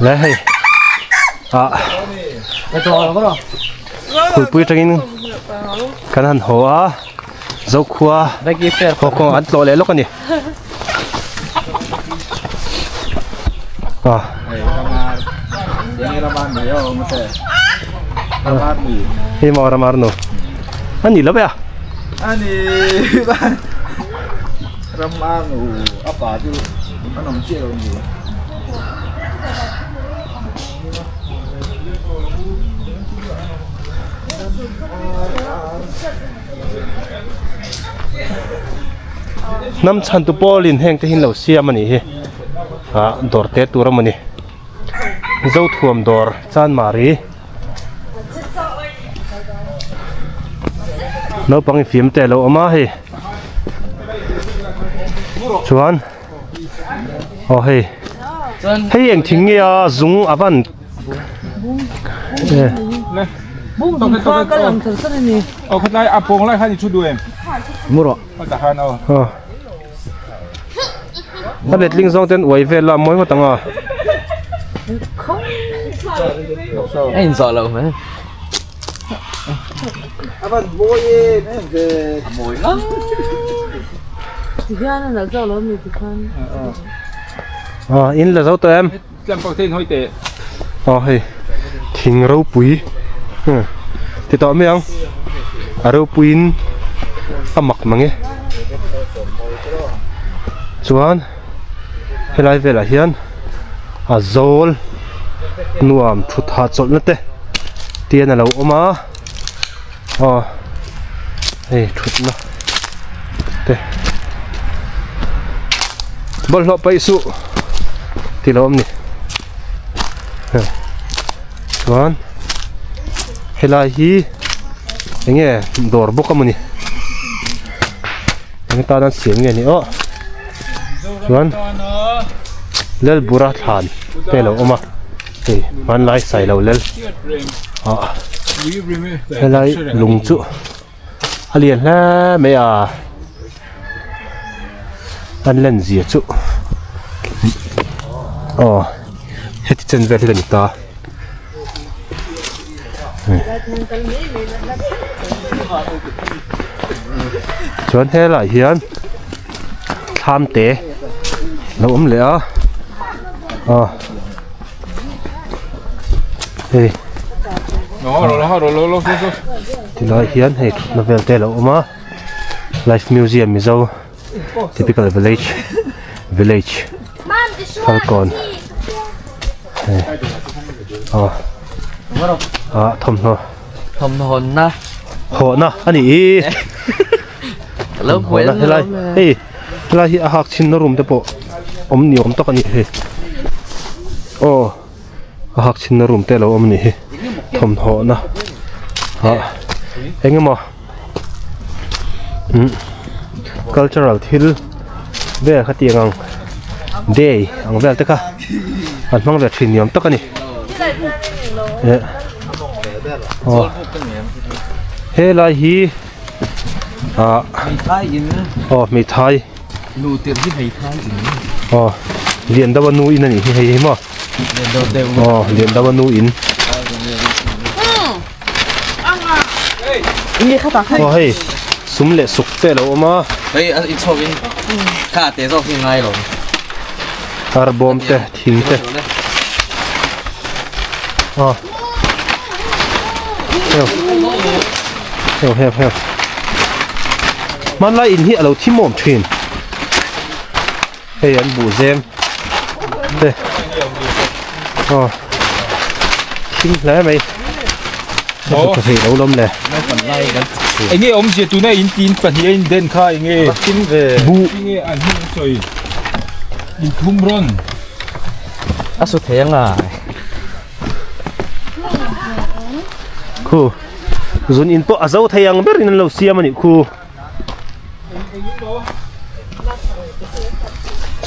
Le hei ah Phulpui atangin kan han haw a Zokhua haw kawng an tlawh leh lawk a ni ah Hei maw ramar nu a ni lo ve a Ani ramar nu a pa chu an awm chiah lo ni. Hnam chhantu pawlin heng te hi an lo siam a nih hi ah dawr te tur a mawni Zothuam dawr Chanmari naupang infiam te a lo awm a hei chuan aw hei hei eng thing nge a zung a van a letling zawng ten uai vel a mawi ngawt ang a. A inzawh loh hmel. Aw in la zo tawh em? Aw hei thing ropui ti tawh mai ang a ropuiin a mak mang e chuan helai velah hian a zawl nuam thut hahchawlhna te tian a lo awm a aw hei thutna te bawlhhlawh paih suh tih lo awm ni chuan helai hi eng nge dawr bawk a mawni eng tan an siam nge ni aw chuan Lalbura thlan te a lo awm a hei hmanlai sailo lal ah helai lung chu a lian hle mai a an len zia chu aw heti chen vel hi ka ni ta. Chuan helaiah hian thlam te lo awm leh a aw hei tilai hian hei thutna vel te a lo awm a life museum mizo typical village village falkawn hei aw ah thawmhnaw thawmhnaw hawnna hawhna a nih hi hawhna helai hei helai hi a hak chhinna room te pawh awm ni awm tak a nih hi aw a hak chhinna room te a lo awm a nih hi thawmhnaw hawhna ah eng emaw umm cultural thil vel kha tiang ang day ang vel te kha an hmang ve thin ni awm tak a ni eh aw helai hi ah aw hmeithai aw Liandova nu in a nih hi hei hi maw aw Liandova nu in. Aw hei sum leh suk te a lo awm a. Hei a in chhawk in kha te zawk hi ngai lo. Arbawm te thing te. Aw. Heu. Heu heu heu. Hmanlai in hi a lo thim awm thin. Hei an buh zem te aw thim hle mai a thei lo lawm le enge awmzia tuna in tin pahnih a in den kha enge thim ve buh enge an hming sawi in thum rawn a su thei anga khu zun in pawh a zo thei ang berin an lo siam a nih khu.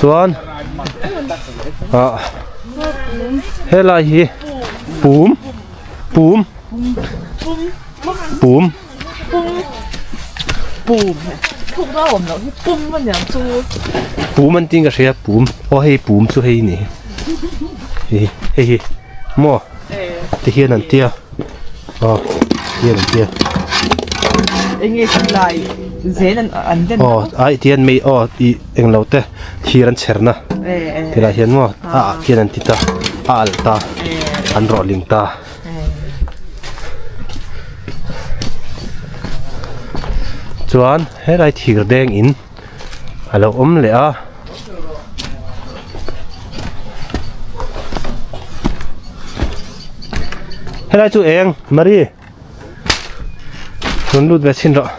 Chuan ah helai hi pum pum pum pum an tih in ka hria pum aw hei pum chu hei a ni hi. hei hi maw ti hian an tia aw ti hian an tia Enge silai zen an an den aw ai ti hian mei aw ih englo te thir an chher na tilai hian maw a ah khian an ti ta a alh ta an rawh ling ta. Chuan helai thir deng in a lo awm leh a. Helai chu eng Marie rawn lut ve chhin rawh.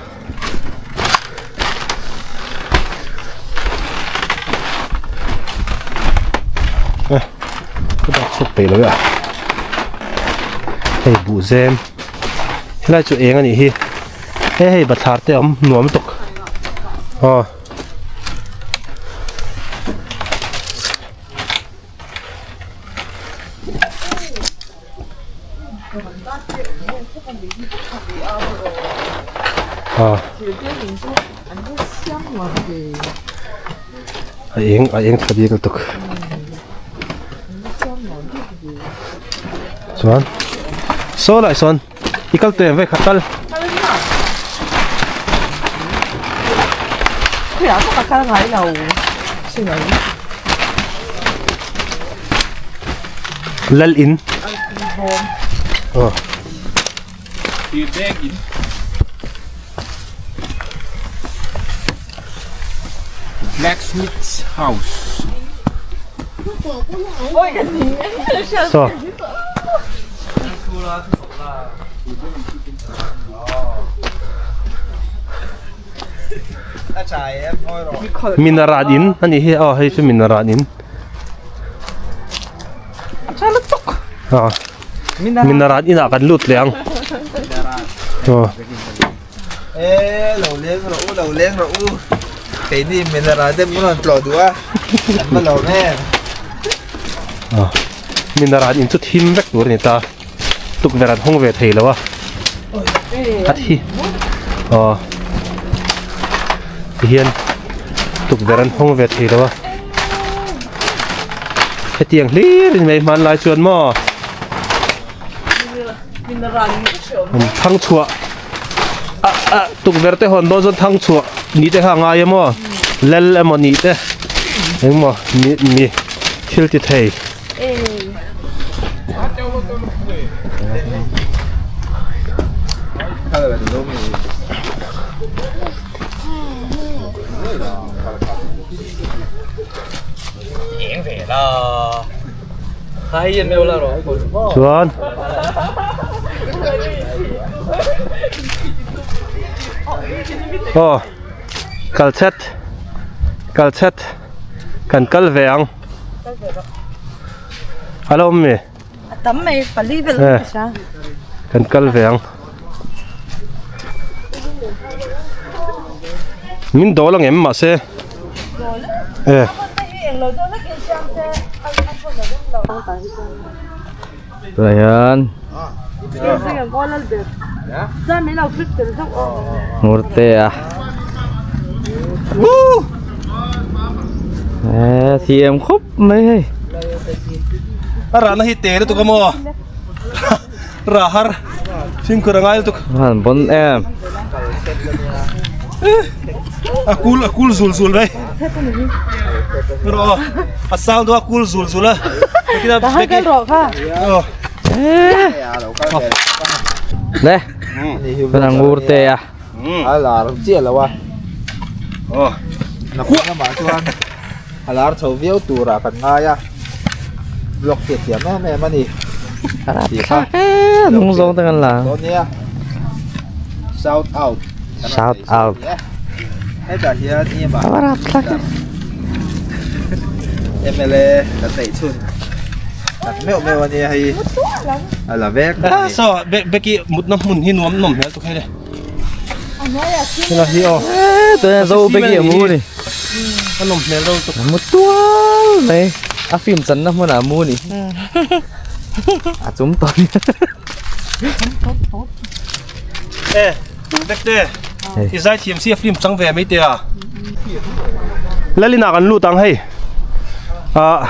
Eh ka dak chhuak peih lo e a hei buhzem helai chu eng a nih hi he hei bathlar te a awm nuam lutuk aw. A eng a eng tha bik lutuk chuan saw lai sawn i kal teh vek khat tal. Lal in aw. Blacksmith's house. Saw. Minarat in a nih hi aw hei chu minarat in aw minarat inah kan lut leh ang aw. E lo leng rawh u lo leng rawh u keini minarat te mun rawn tlawh duh a an va lawm em. Aw minarat in chu thim vek tur a ni ta. Tukverh an hawng ve thei lo a a thi aw tihian tukverh an hawng ve thei lo a hetiang hlir in mai hmanlai chuan maw thang chhuah a a tukverh te hawn dawn chuan thang chhuah ni te kha a ngai a maw lal emaw ni te engmaw ni ni thil ti thei. Chuan aw kal chat kal chat kan kal ve ang. A lo awm mi? A tam mai pali vel awm ka hria. Kan kal ve ang. Min dawl ang em mahse. Eh. Tunah hian Ngurtea eh thiam khawp mai hei a rahna hi te lutuk a maw rah har fimkhur a ngai lutuk han bon em a kul a kul zul zul mai rawh a sang deuh a kul zul zul a Le kan angur te a a lar chiah lo a nakum lamah chuan a lar chho viau turah kan ngai a vlog hi a thiam em em a ni tih kha hnung zawng te kan la nia shout out shout out hetah hian ema MLA kan neih chhun tak meuh meuh a nia hei a la vek a saw Becky mutna hmun hi nuam nawm hmel tuk hei le hela hi aw tuna zo Becky a mu ni a nawm hmel deuh tuk a mu tual mai a film channa hmunah a mu ni a chum tawh ni E Bekte i zai thiam si a film chang ve mai te a. Lalina kan lut ang hei ah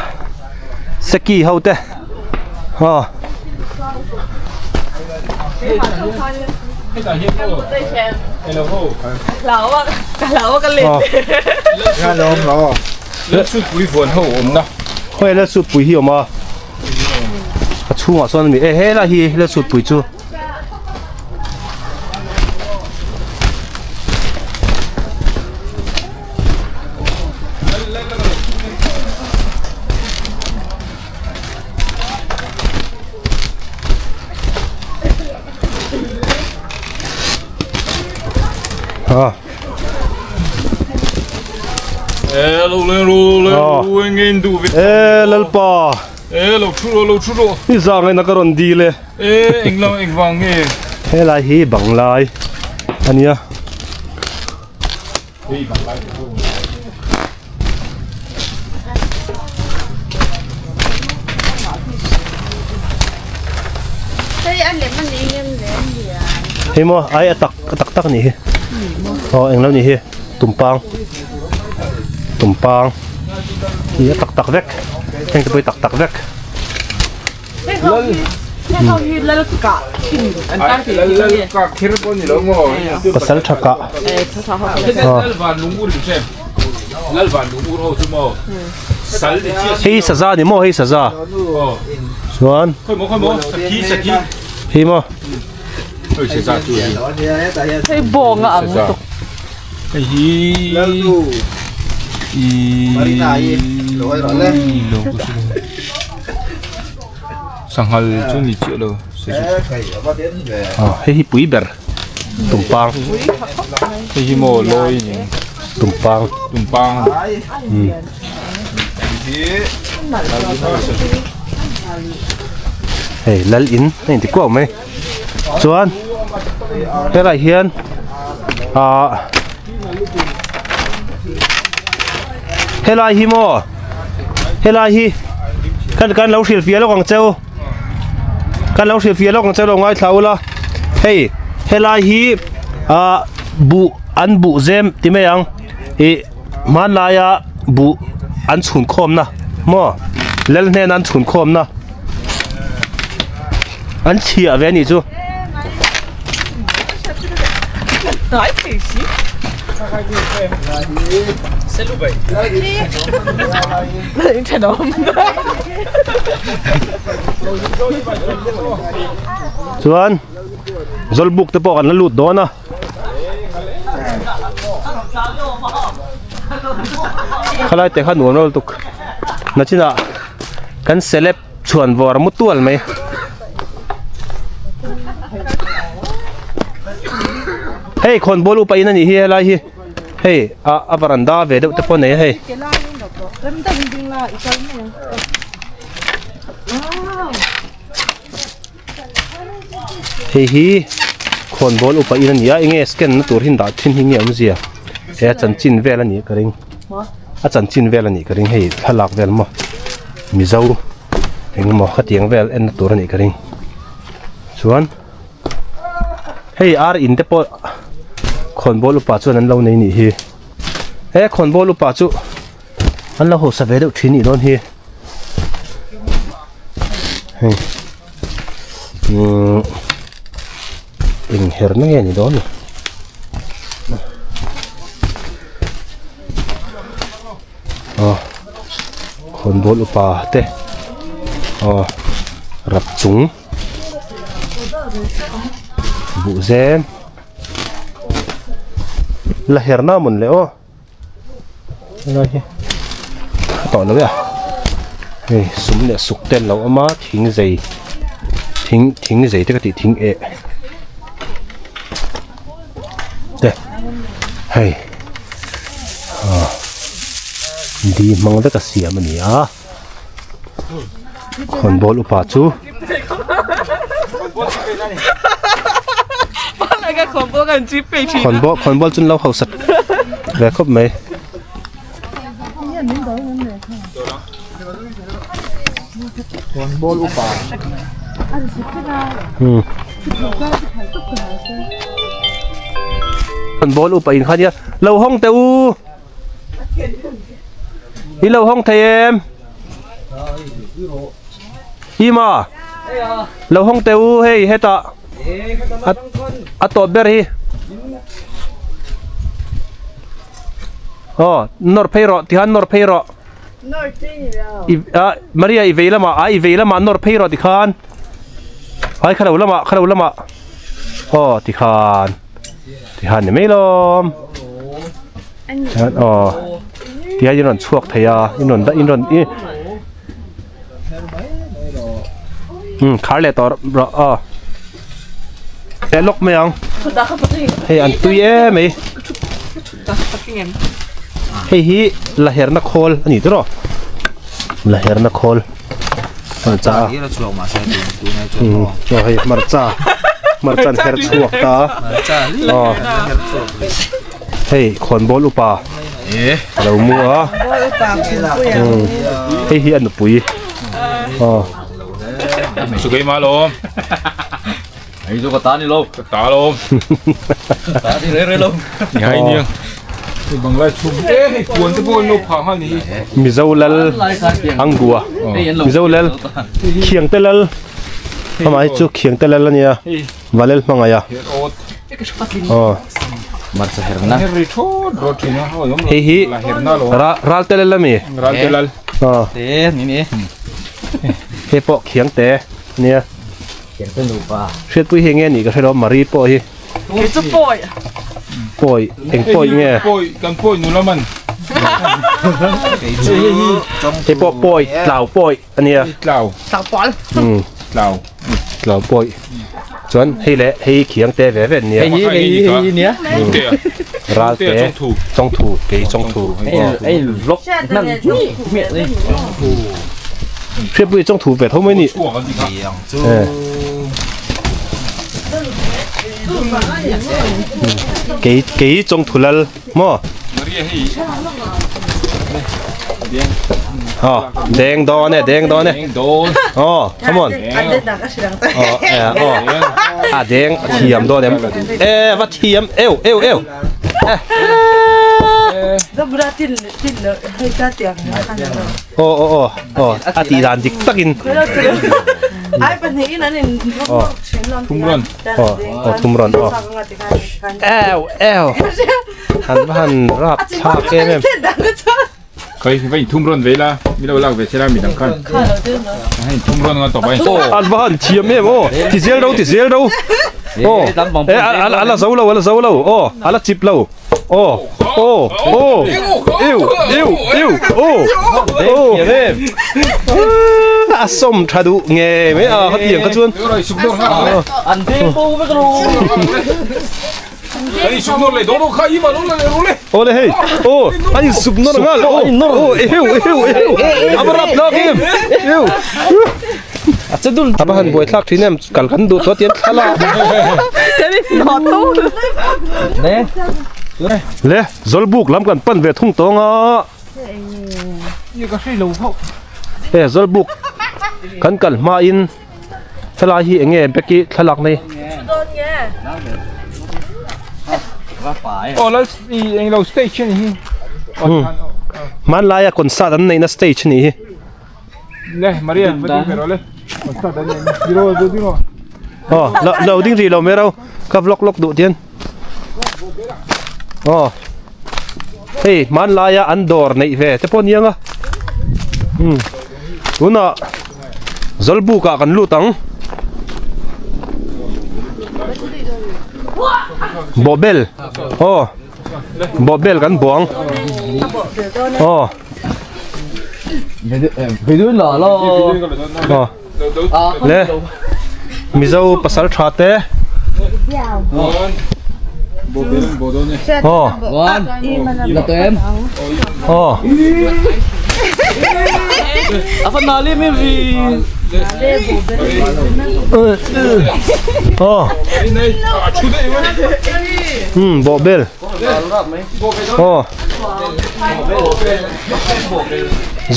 seki ho te. Ha. Khawi la sut pui hi awm a a chhungah sawn ani e helai hi la sut pui chu. Ha. E lo leng ro leng ro eng in du ve. E lalpa. E lo thu ro lo thu ro. I zang in a ka rawn dil e. E eng lam eng vang nge. Helai hi banglai ania. Hei maw ai a tak a tak tak a nih hi aw englo nih hi tumpang tumpang hi a tak tak vek heng te pawh hi tak tak vek. Pasal tha kah. Hei saza ni maw hei saza chuan hei maw hei bawng a ang lutuk Sanghal chu ni chiah lo ah hei hi pui ber tumpang hei hi maw lawi ni tumpang tumpang hei lal in a inti kuau mai chuan helai hian ah helai hi maw helai hi kan kan lo hrilh fiah lawk ang cheu kan lo hrilh fiah lawk ang cheu lo ngaithla ula hei helai hi ah buh an buh zem ti mai ang ih hmanlaia buh an chhun khawmna maw lal hnena an chhun khawmna. An chhiah ve anih chu. Chuan Zawlbuk te pawh kan la lut dawn a. Khalai te kha nuam lo lutuk. Nachinah kan celeb. Chhuan vawr a mu tual mai. Hei khawnbawl upa in a nih hi helai hi hei a a varanda ve deuh te pawh a nei a hei. Hei hi khawnbawl upa in a ni a enge scan na tur hi an dah thin hi nge awmzia he a chanchin vel a nih ka ring a chanchin vel a nih ka ring hei thlalak vel maw mizo engemaw khatiang vel en na tur a nih ka ring chuan hei ar in te pawh khawnbawl upa chuan an lo nei nih hi he khawnbawl upa chu an lo hausa ve deuh thin nih dawn hi hei umm eng her na nge ni dawn ni aw khawnbawl upa te aw rap chung buhzem la her na mawn le aw. Helai hi a tawh lo e a hei sum leh suk te an lo awm a thing zei thing thing zei te ka tih thing eh te hei ah di hmang vek a siam a ni a khawnbawl upa chu. Khawnbawl khawnbawl chu an lo hausa ve khawp mai. Khawnbawl upa. Khawnbawl upa in kha nia lo hawng teh u. I lo hawng thei em? Ima. Lo hawng teh u hei hetah a tawp ber hi. Aw nawr phei rawh tikhan nawr phei rawh. I ah Maria i vei lamah ah i vei lamah nawr phei rawh tikhan. Ai khalo lamah khalo lamah aw tikhan tikhan ni mai lawm. Tikhan aw tihian in rawn chhuak thei a in rawn in rawn i umm khar leh tawh rawh aw leh lawk mai ang hei an tui em mai hei hi la herna khawl a ni tawh la herna khawl hmarcha aw hei hmarcha hmarcha an her chhuak ta aw hei khawnbawl upa a lo mu a hei hi a nupui aw Sukeima lawm. Hei chu ka ta ni lo. Ka ta lawm. Ta ni reng reng lo. Ni hai nia. Hei banglai chhung e hei puan te pawh an lo phah nghal ni hi. Mizo lal Angua Mizo lal Khiangte lal amah hi chu Khiangte lal a nia Valel hmangaih a aw Marcha herna. Hei hi Ralte lal a mi? Ralte lal. Aw. Te ni ni. Hei pawh Khiangte nia. Khiangte nupa. Hriatpui hi enge nih ka hre lo Marie pawh hi. Kei chu pawi. Pawi eng pawi nge? Pawi kan pawi nula man. Kei chu Hei pawh pawi tlau pawi ania. Tlau. Tlau pawl. Tlau. Tlau pawi. Chuan hei leh hei khiangte ve ve ania. Hei hi hei hi nia. Ralte chawngthu kei chawngthu. Hei vlog nan hmiah ni. Hriatpui chawngthu ve tho mai ni. Kei kei chawngthu lal maw? Aw deng dawn e deng dawn e. Aw come on. Aw aw a deng a thiam dawn em. E va thiam eu eu eu. Aw aw aw aw a tih dan dik takin. Aw aw thum rawn aw. Eu eu. Han va han rap thlak em em. Kai va in thum rawn ve la mi lo lak ve che la mi dang khan. Hei thum rawn nga tawp ai. An va han thiam em aw. Ti zel ro ti zel ro. Aw e a la zo lo a la zo lo aw a la chip lo. Aw aw aw iu iu iu aw aw a sawm tha duh nge mai a khatiang kha chuan. An deng bo vek ro. Awle hei aw a insup nawr nghal aw aw eheu eheu eheu a va rap hlak em eheu A che dul a va han buai thlak thin em kal kan duh tawh tian thla ne le zawlbuk lam kan pan ve thung tawng a e zawlbuk kan kal hma in Helai hi enge Becky thlalak nei? Aw lal i englo stage ani hi. Hmanlaia concert an neihna stage ani hi. Le Maria va ding ve rawh le. Concert an neihna zero zero. Aw lo lo ding rih lo mai ro ka vlog lawk duh tian. Aw hei hmanlaia an dawr neih ve te pawh aniang a. Umm tunah. Zawlbuk ah kan lut ang. Bawhbel. Aw. Bawhbel kan buang. Aw. Aw. Le. Mizo pasal tha te. Aw. Aw. Aw. Hmm, bawhbel. Aw.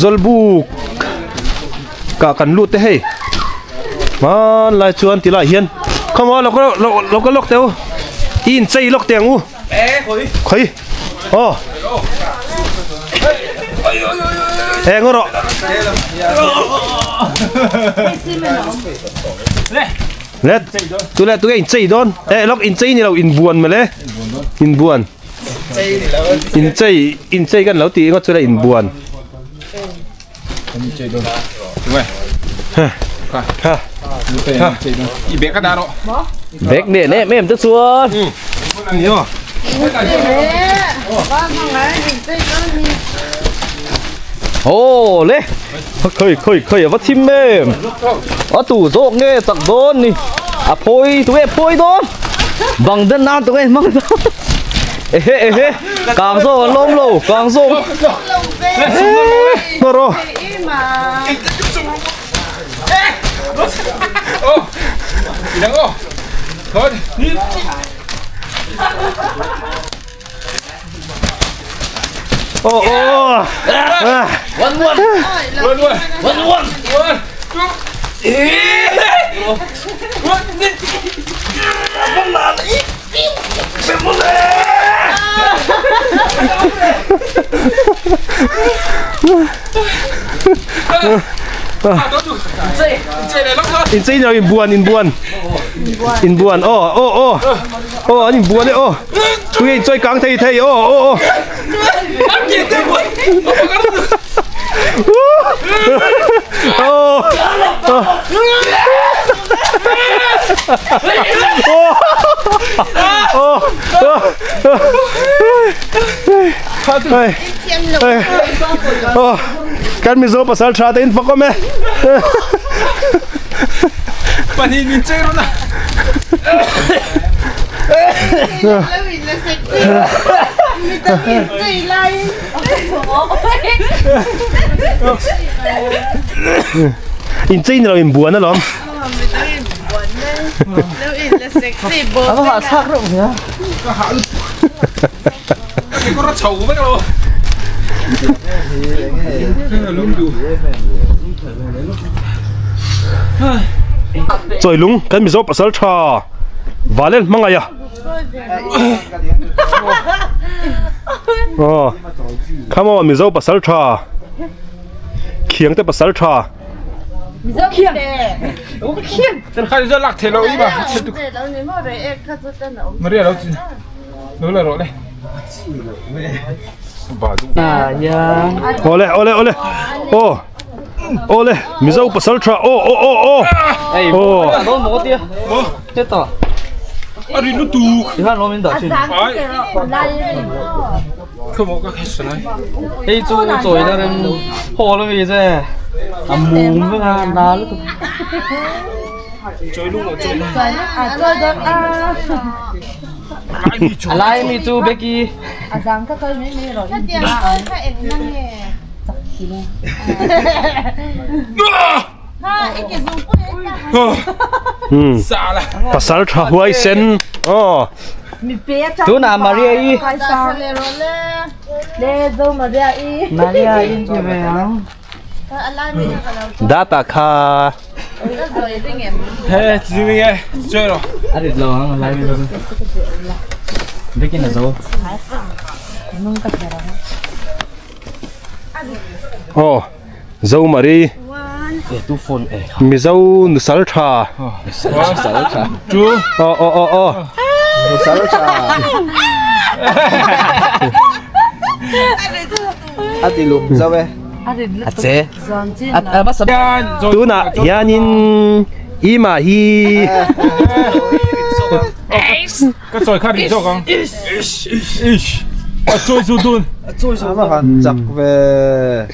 Zawlbuk kah kan lut te hei. Hmanlai chuan ti lai hian come on lo lo ka lawk teh u. I inchei lawk teh ang u. Khawi. Aw. Eng rawh. Let tu le tu in chei don. Eh lok in chei ni lo in buan male. In buan. In chei in chei kan lo ti ngot chu le in buan. Bek nè nè mềm tức xuống. Ô lê. Khơi khơi khơi vắt chim mềm. Ở tủ rộng nghe tặc đôn đi. À phôi tụi em phôi đôn. Bằng đất nam tụi em mang đôn. Ê ê ê, càng rô lôm lồ, càng rô. Nó rồi. Ô ô. One one. One one. In chei ni in buan in buan. In buan ô ô ô. Ô anh in buan đấy ô. Tụi em chơi căng thầy thầy ô ô ô. Ô. Ô. Ô. Ê. Ê. Ô. Kan Mizo pasal tha te in fak awm e. In chei ni lo in buan alawm. Nó hạ sắc rộng nhá. Chawi lung kan Mizo pasal tha Valen hmangaih a. Aw come on Mizo pasal tha Khiang te pasal tha. À ya. Awle awle awle aw awle Mizo pasal tha aw aw aw aw Ê, aw. nó một tia. Chết rồi. Thì nó mình đợi chuyện. Ê chú rồi ra đến hồ nó vì thế. À mùng với à đá lúc. À lại mi chú Becky. Pasal tha huai sen aw. Chú nào Maria y. Maria y như vậy không? Data kha. À được rồi, lại mi chú. Becky là dấu. Aw Zo Marie. Ê tu phone ê. Mizo nusal tha. Sao chả. Aw aw aw aw. A ti lum zo e. À chế. À à bắt sập. Tunah hianin Ima hi A va han chak ve.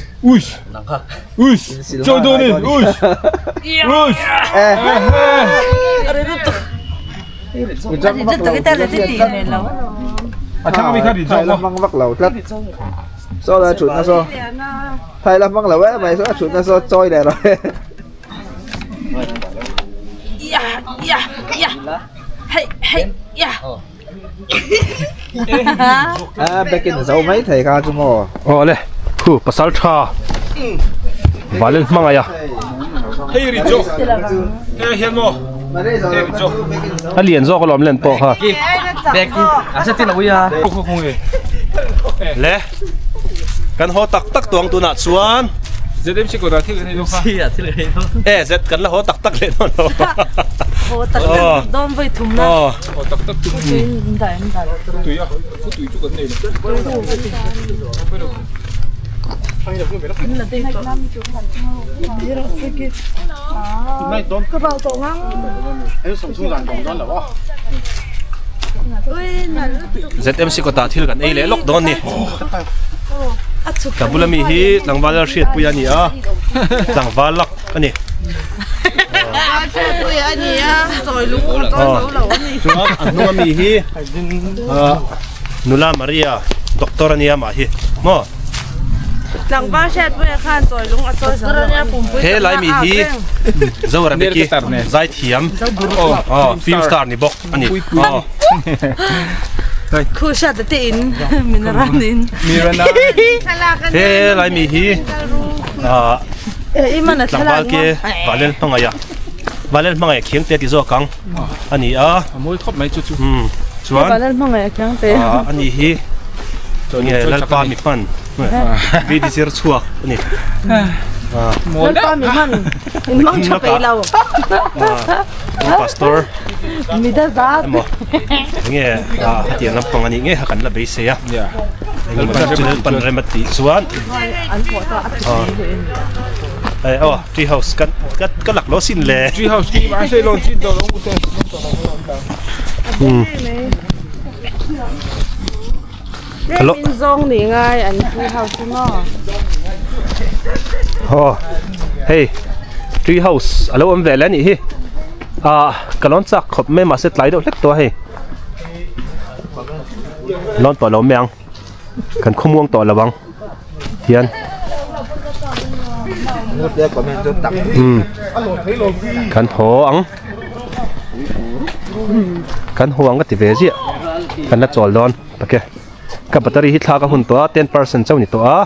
Thai lam mang vak lo tlat. Saw la thutna saw. Thai lam mang lo e mai saw a thutna saw chawi leh rawh e. A back in zo mai thei kha chu maw. Aw le khu pasal tha Valen hmangaih a. A lian zawk alawm len pawh kha. Becky. À sao tin là ui à. Le kan haw tak tak tuang tunah chuan. ZMC kawtah thil kan ei dawn kha. Ah thil kan ei dawn. E Z kan la haw tak tak leh dawn lo. Haw tak tak dawn vawi thum na. Haw tak tak tum. Tui a, tui chu kan nei lo. ZMC kawtah thil kan ei leh lawk dawn ni. Ka bula mi hi tlangval hriatpui a ni a, tlangval lak a ni. Chuan a hnunga mi hi nula Maria doctor a nia mah hi maw. Tlangval hriatpuia khan chawi lung a chawi zo lo a ni. He lai mi hi Zoramiki zaithiam aw film star ni bawk a ni. Khu hriat te in min ran in. He lai mi hi tlangval ke Valel hmangaih a Valel hmangaih khiang te ti zawk ang a ni a. A mawi khawp mai chu chu. Chuan Valel hmangaih khiang te. A ni hi nge Lalpa mi hman VD zir chhuak a ni. Lalpa mi hman in hmang tha peih lo. Pastor Mida zat. Emaw nge hetiang lampang a nih nge kha kan la beisei a. Engemaw chu Lalpan rem a tih chuan aw tree house ka ka lak lo sin le. Tree house khi mahse lo chin tawh lo te. Hello. Min zawng ni ngai an tree house chu maw. Aw hei tree house a lo awm ve leh a nih hi ah ka lawn chak khawp mai mahse tlai deuh hlek tawh a hei lawn tawh lo mai ang kan khawmuang tawh lo ang hian kan haw ang. Kan huang ka ti ve ziah kan la chawl dawn tak e ka battery hi thlak a hun tawh a 10% chauh ni tawh a.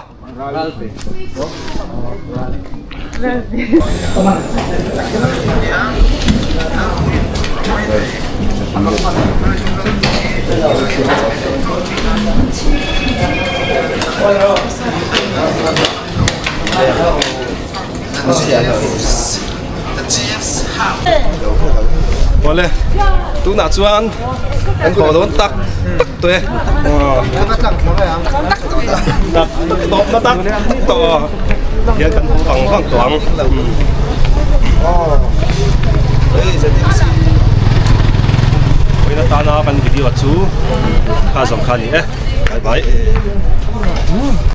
Awle tunah chuan kan haw dawn tak tak tawh e tak tak tawp na tak tak tawh hian kan haw vang vang tawh ang vawiin atana kan video chu kha zawng kha a ni e bye bye.